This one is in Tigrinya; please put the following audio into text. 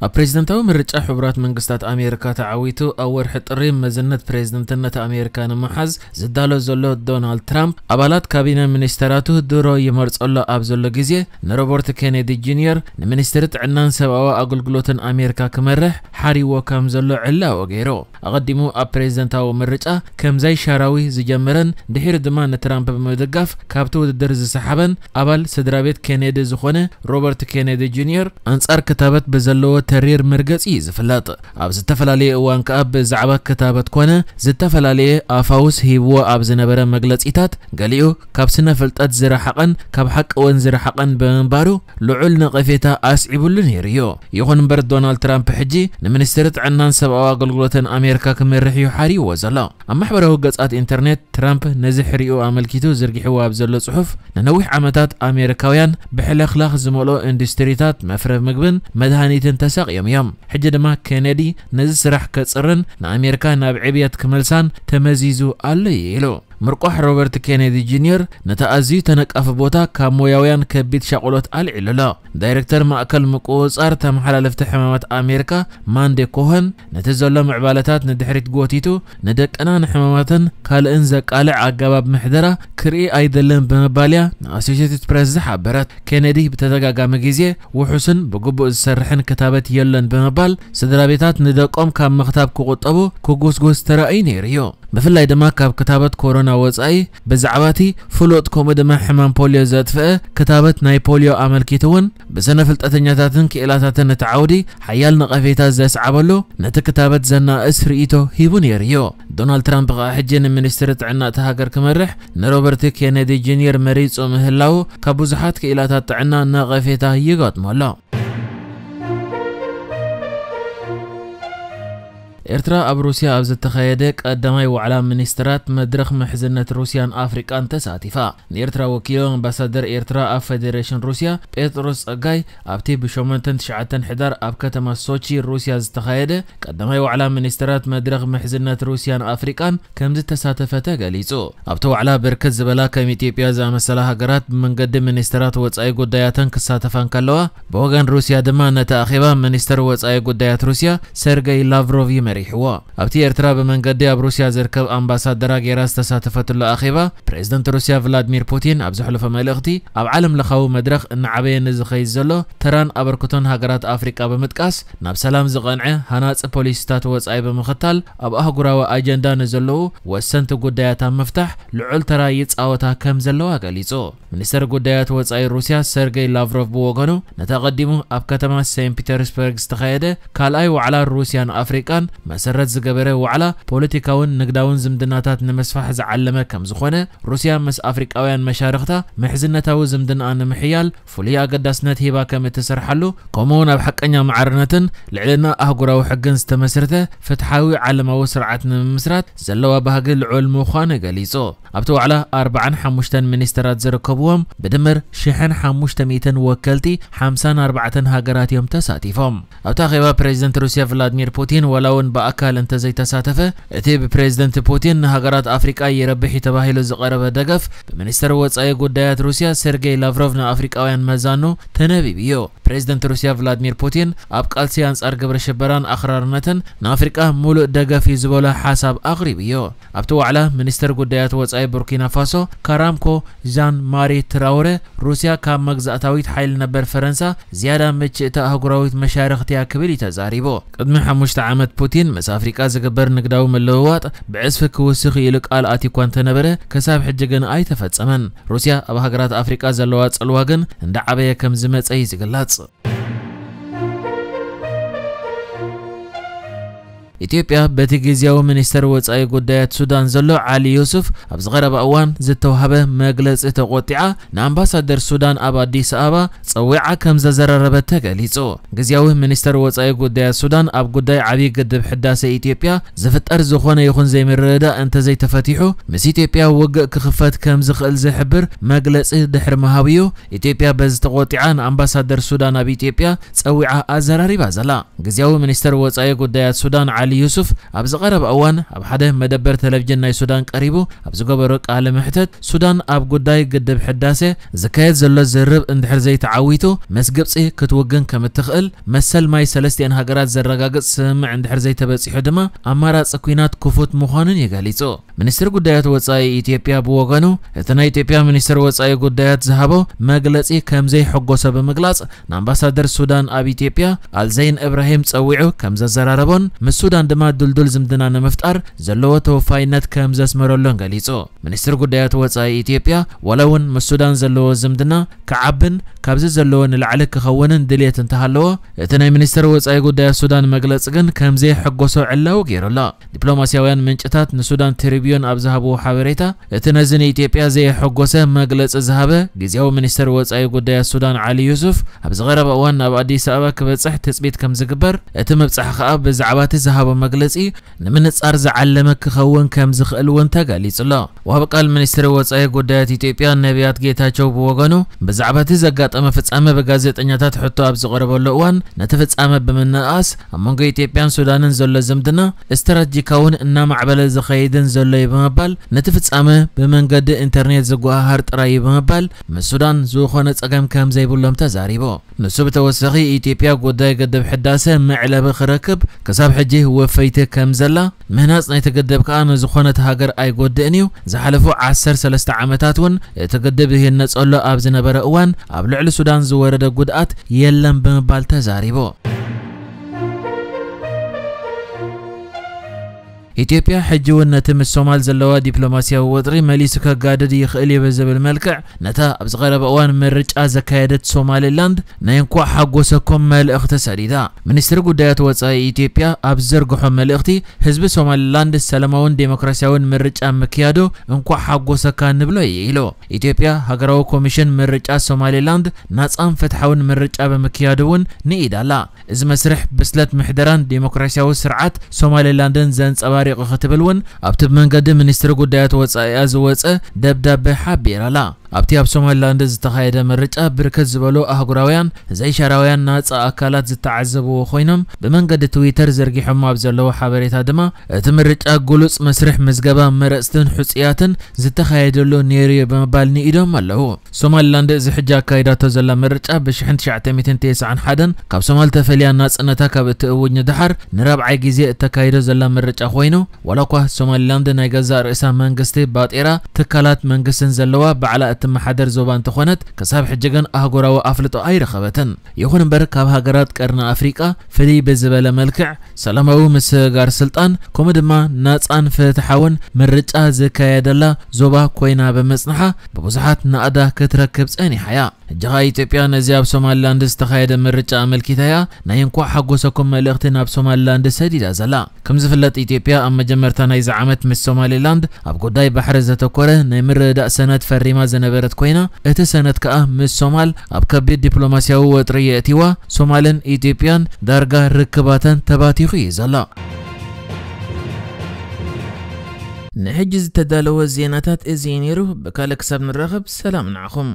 ኣብ ፕሬዝደንታዊ ምርጫ ሕቡራት መንግስታት ኣሜሪካ ተዓዊቱ ኣብ ወርሒ ጥሪ መዝነት ፕሬዝደንትነት ኣሜሪካ ንምሓዝ ዝዳሎ ዘሎ ዶናልድ ትራምፕ፣ ኣባላት ካቢነ ሚኒስተራቱ ድሮ ይመርጸሉ ኣብ ዘሎ ግዜ፣ ንሮበርት ኬኔዲ ጁኒየር ንሚኒስትሪ ጥዕናን ሰብኣዊ ኣገልግሎትን ኣሜሪካ ክመርሕ ሓሪዎ ከም ዘሎ ዕላዊ ገይሩ። ኣቐዲሙ ኣብ ፕሬዝደንታዊ ምርጫ ከም ዘይሻራዊ ዝጀመረን ድሒሩ ድማ ንትራምፕ ብምድጋፍ ካብቲ ውድድር ዝሰሓበን ኣባል ስድራ ቤት ኬኔዲ ዝኾነ ሮበርት ኬኔዲ ጁኒየር፣ ኣንጻር ክታበት ብዘለዎ ተሪር መርገጺ እዩ ዝፍለጥ። ኣብ ዝተፈላለየ እዋን ከኣ ብዛዕባ ክታበት ኮነ ዝተፈላለየ ኣፋውስ ሂብዎ ኣብ ዝነበረ መግለጺታት፣ ገሊኡ ካብ ስነ ፍልጠት ዝረሓቐን ካብ ሓቂ እውን ዝረሓቐን ብምንባሩ፣ ልዑል ነቐፌታ ኣስዒቡሉ ነይሩ እዩ። ይኹን እምበር፣ ዶናልድ ትራምፕ ሕጂ ንሚኒስትሪ ጥዕናን ሰብኣዊ ኣገልግሎትን ኣሜሪካ ክመርሕ እዩ ሓሪዎ ዘሎ። ኣብ ማሕበራዊ ገጻት ኢንተርኔት፣ ትራምፕ ነዚ ሕሪኡ ኣመልኪቱ ዝርጊሕዎ ኣብ ዘሎ ጽሑፍ፣ ንነዊሕ ዓመታት ኣሜሪካውያን ብሕልኽላኽ ዝመልኦ ኢንዱስትሪታት መፍረ ምግብን መድሃኒትን ተሳቕዮም እዮም። ሕጂ ድማ ኬኔዲ ነዚ ስራሕ ከጽርን ንኣሜሪካ ናብ ዕብየት ክመልሳን ተመዚዙ ኣሎ እዩ ኢሉ። ምርቋሕ ሮበርት ኬኔዲ ጁኒየር ነቲ ኣዝዩ ተነቃፊ ቦታ ካብ ሞያውያን ከቢድ ሻቕሎት ኣልዒሉ ኣሎ። ዳይሬክተር ማእከል ምቁጽጻር ተመሓላለፍቲ ሕማማት ኣሜሪካ ማንዴ ኮኸን፣ ነቲ ዘሎ ምዕባለታት ንድሕሪት ጎቲቱ፣ ንደቅና ንሕማማትን ካልእን ዘቃልዕ ኣገባብ ምሕደራ ክርኢ ኣይደልን ብምባል እያ ንኣሶሼትድ ፕሬስ ዝሓበረት። ኬኔዲ ብተደጋጋሚ ግዜ ውሑስን ብግቡእ ዝሰርሕን ክታበት የለን ብምባል፣ ስድራ ቤታት ንደቆም ካብ ምኽታብ ክቑጠቡ ክጉስጉስ ተራእዩ ነይሩ እዩ። ብፍላይ ድማ ካብ ክታበት ኮሮና ወጻኢ፣ ብዛዕባ እቲ ፍሉጥ ከምኡ ድማ ሕማም ፖልዮ ዘጥፍአ ክታበት ናይ ፖልዮ ኣመልኪቱ እውን፣ ብስነ ፍልጠተኛታትን ክኢላታትን እቲ ዓውዲ ሓያል ነቐፌታ ዘስዓበሉ፣ ነቲ ክታበት ዘናእስ ርእይቶ ሂቡ ነይሩ እዩ። ዶናልድ ትራምፕ ከኣ ሕጂ ንሚኒስትሪ ጥዕና እታ ሃገር ክመርሕ ንሮበርት ኬኔዲ ጁኒየር መሪጹ ምህላዉ፣ ካብ ብዙሓት ክኢላታት ጥዕና ነቐፌታ ይገጥሞ ኣሎ። ኤርትራ ኣብ ሩስያ ኣብ ዝተኻየደ ቀዳማይ ዋዕላ ሚኒስትራት መድረኽ ምሕዝነት ሩስያን ኣፍሪቃን ተሳቲፋ። ንኤርትራ ወኪሉ ኣምባሳደር ኤርትራ ኣብ ፌዴሬሽን ሩስያ ጴጥሮስ ጸጋይ፣ ኣብቲ ብሸሞንተን ትሽዓተን ሕዳር ኣብ ከተማ ሶቺ ሩስያ ዝተኻየደ ቀዳማይ ዋዕላ ሚኒስትራት መድረኽ ምሕዝነት ሩስያን ኣፍሪቃን ከም ዝተሳተፈ ተገሊጹ። ኣብቲ ዋዕላ ብርክት ዝበላ ከም ኢትዮጵያ ዝኣመሰላ ሃገራት ብመንገዲ ሚኒስትራት ወጻኢ ጉዳያተን ክሳተፋ እንከለዋ፣ ብወገን ሩስያ ድማ ነቲ ኣኼባ ሚኒስተር ወጻኢ ጉዳያት ሩስያ ሰርገይ ላቭሮቭ እዩ መሪሕዎ። ኣብቲ ኤርትራ ብመንገዲ ኣብ ሩስያ ዝርከብ ኣምባሳደራ ጌራ ዝተሳተፈትሉ ኣኼባ፣ ፕሬዝደንት ሩስያ ቭላድሚር ፑቲን ኣብ ዘሕለፎ መልእኽቲ፣ ኣብ ዓለም ለኻዊ መድረኽ እናዓበየ ንዝኸይድ ዘሎ ተራን ኣበርክቶን ሃገራት ኣፍሪቃ ብምጥቃስ፣ ናብ ሰላም ዝቐንዐ ሃናጺ ፖሊሲታት ወጻኢ ብምኽታል፣ ኣብ ኣህጉራዊ ኣጀንዳ ንዘለዉ ወሰንቲ ጉዳያት ኣብ ምፍታሕ ልዑል ተራ ይጻወታ ከም ዘለዋ ገሊጹ። ሚኒስተር ጉዳያት ወጻኢ ሩስያ ሰርገይ ላቭሮቭ ብወገኑ፣ ነቲ ኣቐዲሙ ኣብ ከተማ ሴንት ፒተርስበርግ ዝተኻየደ ካልኣይ ዋዕላ ሩስያን ኣፍሪቃን መሰረት ዝገበረ ዋዕላ፣ ፖለቲካውን ንግዳውን ዝምድናታት ንምስፋሕ ዝዓለመ ከም ዝኾነ፣ ሩስያ ምስ ኣፍሪቃውያን መሻርኽታ ምሕዝነታዊ ዝምድናኣ ንምሕያል ፍሉይ ኣገዳስነት ሂባ ከም እትሰርሓሉ፣ ከምኡውን ኣብ ሓቀኛ ማዕርነትን ልዕልና ኣህጉራዊ ሕግን ዝተመስረተ ፍትሓዊ ዓለማዊ ስርዓት ንምምስራት ዘለዋ ባህጊ ልዑል ምዃኑ ገሊጹ። ኣብቲ ዋዕላ ኣርባዓን ሓሙሽተን ሚኒስተራት ዝርከብዎም ብድምር ሽሕን ሓሙሽተ ሚእትን ወከልቲ ሓምሳን ኣርባዕተን ሃገራት እዮም ተሳቲፎም። ኣብቲ ኣኼባ ፕሬዝደንት ሩስያ ቭላድሚር ፑቲን ዋላ እውን ብኣካል እንተዘይተሳተፈ፣ እቲ ብፕሬዝደንት ፑቲን ንሃገራት ኣፍሪቃ ይረብሕ እዩ ተባሂሉ ዝቐረበ ደገፍ ብሚኒስተር ወጻኢ ጉዳያት ሩስያ ሰርጌይ ላቭሮቭ ንኣፍሪቃውያን መዛኑ ተነቢቡ እዩ። ፕሬዝደንት ሩስያ ቭላድሚር ፑቲን ኣብ ቃልሲ ኣንጻር ግብረ ሽበራን ኣኽራርነትን ንኣፍሪቃ ሙሉእ ደገፍ እዩ ዝበሎ ሓሳብ ኣቕሪቡ እዩ። ኣብቲ ዋዕላ ሚኒስተር ጉዳያት ወጻኢ ቡርኪና ፋሶ ካራምኮ ዣን ማሪ ትራውረ፣ ሩስያ ካብ መግዛእታዊት ሓይሊ ነበር ፈረንሳ ዝያዳ ምችእቲ ኣህጉራዊት መሻርኽቲ እያ ክብል እዩ ተዛሪቡ። ቅድሚ ሓሙሽተ ዓመት ፑቲን ምስ ኣፍሪቃ ዝግበር ንግዳዊ ምልውዋጥ ብዕጽፊ ክውስኽ ኢሉ ቃል ኣትዩ እኳ እንተነበረ፣ ክሳብ ሕጂ ግን ኣይተፈጸመን። ሩስያ ኣብ ሃገራት ኣፍሪቃ ዘለዋ ጽልዋ ግን እንዳዓበየ ከም ዝመጸ እዩ ዝግለጽ። ኢትዮጵያ በቲ ግዝያዊ ሚኒስተር ወጻኢ ጉዳያት ሱዳን ዘሎ ዓሊ ዩሱፍ ኣብ ዝቐረበ እዋን ዝተዋህበ መግለጺ ተቖጢዓ፣ ንኣምባሳደር ሱዳን ኣብ ኣዲስ ኣበባ ጸዊዓ ከም ዘዘራረበት ተገሊጹ። ግዝያዊ ሚኒስተር ወጻኢ ጉዳያት ሱዳን ኣብ ጉዳይ ዓብዪ ግድብ ሕዳሴ ኢትዮጵያ ዝፍጠር ዝኾነ ይኹን ዘይምርድዳእ እንተዘይተፈቲሑ፣ ምስ ኢትዮጵያ ውግእ ክኽፈት ከም ዝኽእል ዝሕብር መግለጺ ድሕሪ ምሃቡ እዩ ኢትዮጵያ በዚ ተቖጢዓ ንኣምባሳደር ሱዳን ኣብ ኢትዮጵያ ጸዊዓ ኣዘራሪባ ዘላ። ግዝያዊ ሚኒስተር ወጻኢ ጉዳያት ሱዳን ዓሊ ዩሱፍ ኣብ ዝቐረበ እዋን ኣብ ሓደ መደበር ቴሌቪዥን ናይ ሱዳን ቀሪቡ ኣብ ዝገበሮ ቃለ መሕተት፣ ሱዳን ኣብ ጉዳይ ግድብ ሕዳሴ ዝካየድ ዘሎ ዝርርብ እንድሕር ዘይተዓ ተጸዊቱ ምስ ግብጺ ክትውግን ከም እትኽእል፣ መሰል ማይ ሰለስቲኤን ሃገራት ዘረጋግጽ ስምምዕ እንድሕር ዘይተበጺሑ ድማ ኣማራጺ ኲናት ክፉት ምዃኑን እዩ ገሊጹ። ሚኒስትር ጉዳያት ወጻኢ ኢትዮጵያ ብወገኑ፣ እቲ ናይ ኢትዮጵያ ሚኒስትር ወጻኢ ጉዳያት ዝሃቦ መግለጺ ከም ዘይሕጎሶ ብምግላጽ፣ ንኣምባሳደር ሱዳን ኣብ ኢትዮጵያ ኣልዘይን እብራሂም ጸዊዑ ከም ዘዘራረቦን ምስ ሱዳን ድማ ድልዱል ዝምድና ንምፍጣር ዘለዎ ተወፋይነት ከም ዘስመረሉን ገሊጹ። ሚኒስትር ጉዳያት ወጻኢ ኢትዮጵያ፣ ዋላ እውን ምስ ሱዳን ዘለዎ ዝምድና ክዓብን ካብዚ ዘለዎ ንላዕሊ ክኸውንን ድልየት እንተሃለዎ፣ እቲ ናይ ሚኒስትር ወጻኢ ጉዳያት ሱዳን መግለጺ ግን ከም ዘይሕጎሶ ዕላዊ ገይሩ ኣሎ። ዲፕሎማስያውያን ምንጭታት ንሱዳን ትሪቢዩን ኣብ ዝሃብዎ ሓበሬታ፣ እቲ ነዚ ንኢትዮጵያ ዘየሐጎሰ መግለጺ ዝሃበ ግዝያዊ ሚኒስትር ወጻኢ ጉዳያት ሱዳን ዓሊ ዩሱፍ፣ ኣብዚ ቀረባ እዋን ናብ ኣዲስ ኣበባ ክበጽሕ ትጽቢት ከም ዝግበር፣ እቲ ምብጻሕ ከኣ ብዛዕባ እቲ ዝሃቦ መግለጺ ንምንጻር ዝዓለመ ክኸውን ከም ዝኽእል እውን ተገሊጹ ኣሎ። ወሃቢ ቃል ሚኒስትሪ ወጻኢ ጉዳያት ኢትዮጵያ ነቢያት ጌታቸው ብወገኑ፣ ብዛዕባ እቲ ዘጋጠመ ፍጻመ ብጋዜጠኛታት ሕቶ ኣብ ዝቐረበሉ እዋን፣ ነቲ ፍጻመ ብምንእኣስ፣ ኣብ መንጎ ኢትዮጵያን ሱዳንን ዘሎ ዝምድና ስትራቴጂካውን እናማዕበለ ዝኸይድን ዘሎ እዩ ብምባል፣ ነቲ ፍጻመ ብመንገዲ ኢንተርኔት ዝጓሃሃር ጥራይ እዩ ብምባል፣ ምስ ሱዳን ዝኾነ ጸገም ከም ዘይብሎም ተዛሪቡ። ንሱ ብተወሳኺ፣ ኢትዮጵያ ጉዳይ ግድብ ሕዳሰ መዕለቢ ክረክብ ክሳብ ሕጂ ወፈይቲ ከም ዘላ፣ ምህናጽ ናይቲ ግድብ ከኣ ንዝኾነት ሃገር ኣይጎድእን እዩ። ዝሓለፉ ዓሰርተ ሰለስተ ዓመታት እውን እቲ ግድብ ይህነጸሉ ኣብ ዝነበረ እዋን፣ ኣብ ልዕሊ ሱዳን ዝወረደ ጉድኣት የለን ብምባል ተዛሪቡ። ኢትዮጵያ ሕጂ እውን ነቲ ምስ ሶማል ዘለዋ ዲፕሎማስያዊ ወጥሪ መሊሱ ከጋድድ ይኽእል እዩ ብዝብል መልክዕ፣ ነታ ኣብዚ ቀረባ እዋን ምርጫ ዘካየደት ሶማሊላንድ ናይ እንኳዕ ሓጎሰኩም መልእኽቲ ሰዲዳ። ሚኒስትሪ ጉዳያት ወጻኢ ኢትዮጵያ ኣብ ዝዘርግሖ መልእኽቲ፣ ህዝቢ ሶማሊላንድ ሰላማውን ዴሞክራሲያውን ምርጫ ምክያዱ እንኳዕ ሓጎሰካ ንብሎ እዩ ኢሉ። ኢትዮጵያ ሃገራዊ ኮሚሽን ምርጫ ሶማሊላንድ ናጻን ፍትሓውን ምርጫ ብምክያዱ እውን ንኢዳ ኣላ። እዚ መስርሕ ብስለት ምሕደራን ዴሞክራሲያዊ ስርዓት ሶማሊላንድን ዘንጸባሪቕ ክትብል እውን ኣብቲ ብመንገዲ ሚኒስትሪ ጉዳያት ወጻኢኣ ዝወጸ ደብዳበ ሓቢራ ኣላ። ኣብቲ ኣብ ሶማሊላንድ ዝተኻየደ ምርጫ ብርክት ዝበሉ ኣህጉራውያን ዘይሻራውያን ናጻ ኣካላት ዝተዓዘብዎ ኮይኖም፣ ብመንገዲ ትዊተር ዘርጊሖም ኣብ ዘለዉ ሓበሬታ ድማ፣ እቲ ምርጫ ግሉጽ መስርሕ ምዝገባ መረጽትን ሕጹያትን ዝተኻየደሉ ነይሩ እዩ ብምባል ንኢዶም ኣለዉ። ሶማሊላንድ እዚ ሕጂ ኣካይዳቶ ዘላ ምርጫ ብሽሕን ትሽዓተ ሚእትን ተስዓን ሓደን ካብ ሶማል ተፈልያ ናጽነታ ካብ እትእውጅ ንደሓር ንራብዓይ ግዜ እተካይዶ ዘላ ምርጫ ኮይኑ፣ ዋላ እኳ ሶማሊላንድ ናይ ገዛእ ርእሳ መንግስቲ ባጤራ ትካላት መንግስትን ዘለዋ ባዕላ እትመሓደር ዞባ እንተኾነት፣ ክሳብ ሕጂ ግን ኣህጉራዊ ኣፍልጦ ኣይረኸበትን። ይኹን እምበር፣ ካብ ሃገራት ቀርኒ ኣፍሪቃ ፍልይ ብዝበለ መልክዕ ሰላማዊ ምስግጋር ስልጣን፣ ከምኡ ድማ ናጻን ፍትሓውን ምርጫ ዝካየደላ ዞባ ኮይና ብምጽንሓ፣ ብብዙሓት ናእዳ ክትረክብ ጸኒሓ እያ። ሕጂ ኸኣ ኢትዮጵያ ነዚ ኣብ ሶማሊላንድ ዝተኻየደ ምርጫ ኣመልኪታ እያ ናይ እንኳዕ ሓጎሰኩም መልእኽቲ ናብ ሶማሊላንድ ሰዲዳ ዘላ። ከም ዝፍለጥ፣ ኢትዮጵያ ኣብ መጀመርታ ናይዚ ዓመት ምስ ሶማሊላንድ ኣብ ጉዳይ ባሕሪ ዘተኮረ ናይ ምርድዳእ ሰነድ ፈሪማ ዝነበረት ኮይና፣ እቲ ሰነድ ከኣ ምስ ሶማል ኣብ ከቢድ ዲፕሎማስያዊ ወጥሪ የእቲዋ። ሶማልን ኢትዮጵያን ዳርጋ ርክባተን ተባቲኹ እዩ ዘሎ። ንሕጂ ዝተዳለወ ዜናታት እዚ እዩ ነይሩ። ብካልእ ክሳብ ንራኸብ፣ ሰላም ንዓኹም።